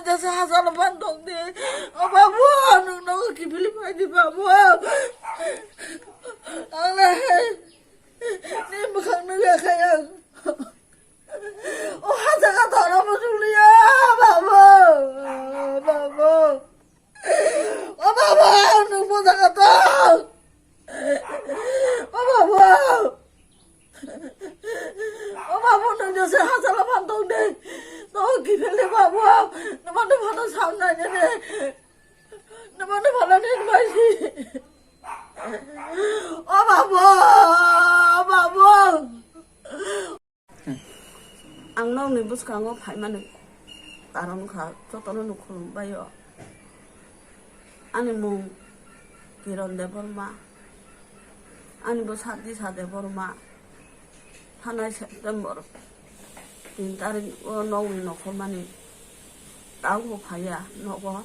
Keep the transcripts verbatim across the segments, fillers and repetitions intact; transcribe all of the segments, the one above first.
Jasa hachalo phan tong di. O babu, nwng nogo kiphilwi phai di babu. Ang le ni mwkhang nugya khe ang. O ha jaga thana muchung liya, babu, babu. O babu, nwng bo jaga thang. O babu. O babu, nwng jesa hachalo phan tong de. Nogo kiphilwi babu. Nwng bo phano samnai de. Nwng bo phano ni bai si. O babu, o babu. Ang nokni bwskango phaimani karon wngkha, jotono no khulumbaio. Ani mung Kiron Debbarma, ani bwsa Disha Debbarma. Thanai September tin tarikh o nokni nokhormani tabukbo phaiya nogo.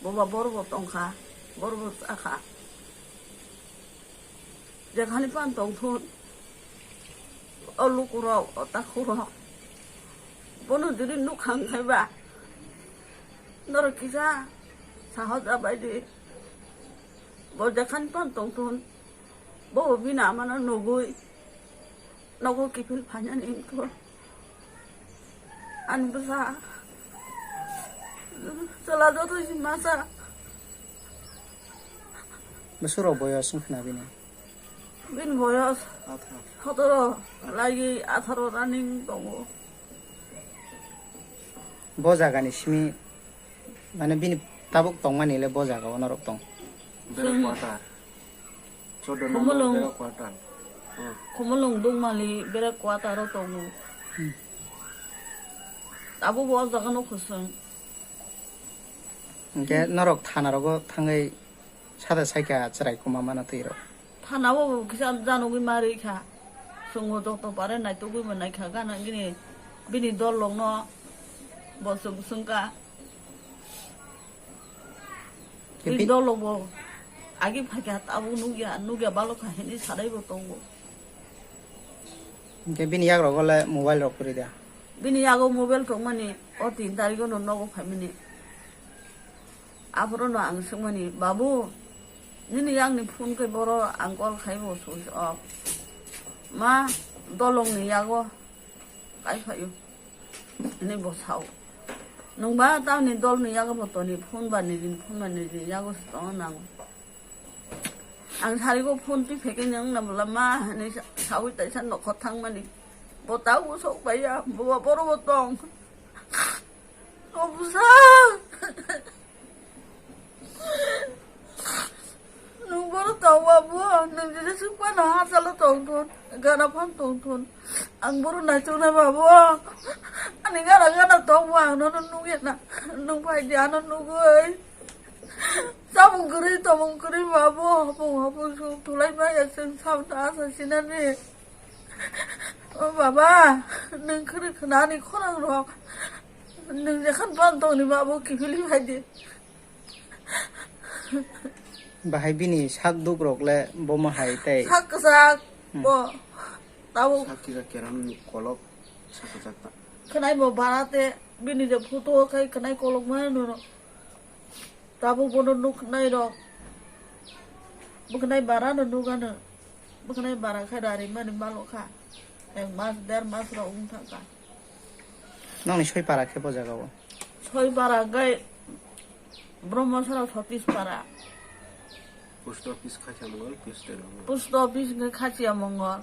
Boba borbo tongkha, borbo chakha. Jekhani phan tongthun, o lukurok, o takhurok, bono jodi nukhang khaiba, norok kisa sahoja baidi, bo jekhani phan tongthun, bo bini amano nugwi, nogo kiphil phainani wngthun. Ani bwsa chwla joto si masa. Bwswk rok boyos wngkha na bini? Bini boyos sotoro lagi atharo running tongo. Bo jagani simi, mane, bini tabuk tongmani le bo jaga o norok tong? Bere quarter. Chwng Khumulwng, bere quarter. Hmm. Khumulwng Dungmali bere quarter o tongo. Hmm. Abo bo o jaga no khosong. Hwnkhe norok thana rogo thangwi sada saikha chwrai kuma mano twi rok? Thana o kisa janogwi ma rwi kha. Chwng bo joto pare naitugwi bo naikha gana gini bini dol rok no bo chwng swngkha. Ke Bini bi- dolo bo agi phaikha tabuk nukya, nukya balokha hinwi sadai bo tongo. Hwnkhe bini yagrogo le mobile rok kwrwi da? Bini yago mobile tongmani o tin tarikh no nogo phaimani. Aphuru no ang swngmani, "Babu, nini yakni phone khe boro ang call khai bo switch off. Ma, dolongni yago kai phaio." Hinwi bo sao. Nwng ba tamni dolni yago bo toni phone ba nini phone ba nini yago se tongo nango. Ang sarigo phone twi phekhe nwng na bwla ma hinwi sa-, sawi taisa nokhor thangmani. Bo ta usok baiya, bo ba boro bo tong. O bwsa. Nwng boro tong ba bo, nwng jesa swk phano hachalo tong thun, gana phano tong thun. Ang boro naichuknai ba bo. Ani gana gana tong bo ang nono nukya na. Nwng phai di ano nugwi. Chamung kwrwi, tomung kwrwi ba bo. Hopung hopung sung thulai maya chwng sabna asa sinani. O baba, nwng kwrwi khna ani khorang rok. Nwng jekhan phano tongni ba bo kiphilwi phai di. Bahai bini sak duk rok le bomo hai tei. Sak kwchak Hmm. bo tabuk. Sak kisa keram ni kolok sak kwchak ta. Khwnai bo bara te bini je photo khai khwnai kolok ma no. Tabuk bono nuk nai rok. Bwkhnai bara no nuk ano. Bwkhnai bara khai rari mani malo kha. Ek mas der mas rok wng thang kha. Nokni soi para khe bo jaga o? Soi para hwnkhe Brahmasara Satish para. Post office Khachia Mongol, P S T L Mongol. Post office hwnkhe Khachia Mongol,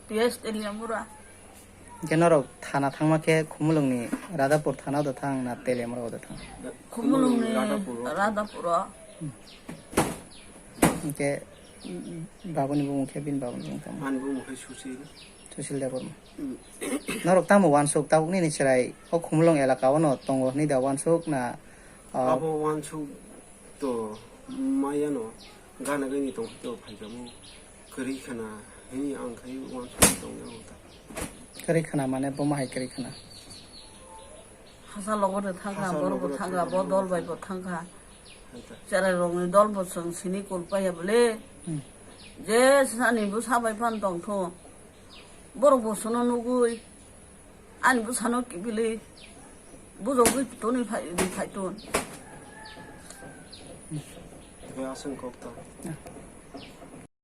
P S T L Yamura. Hwnkhe norok thana thangma khe Khumulwngni Radhapur thana o da thang na Teliamura o da thang? Khumulwngni Khumulwngni Radhapur o. Radhapur o. Hwnkhe babuni bumung khe bini babuni bumung tamo? Ani bumung khe Susil. Susil Debbarma. Hmm. Norok tamo uansuk tabuk nini chwrai o Khumulwng elaka o no tongo hwnwi da uansuk na, ah, abo uansuk to maya no gana gani tong to phaikamo kwrwi khana hwnwi ang khai uansuk tong ya ta. Kwrwi khana mane bo ma hai kwrwi khana? Hasa logo de thangkha, Hasa borok bo logo de thangkha, thangkha, bo dol bai bo thangkha. Cherai rokni dol bo chwng sini kul paiya bole. Hmm. Je sani bwsa bai phan tong thung. Borok bo sono nugui. Ani bwsano kiphilwi. Bujogwi toni phai, ri phai ton. Tini aswng kok ta.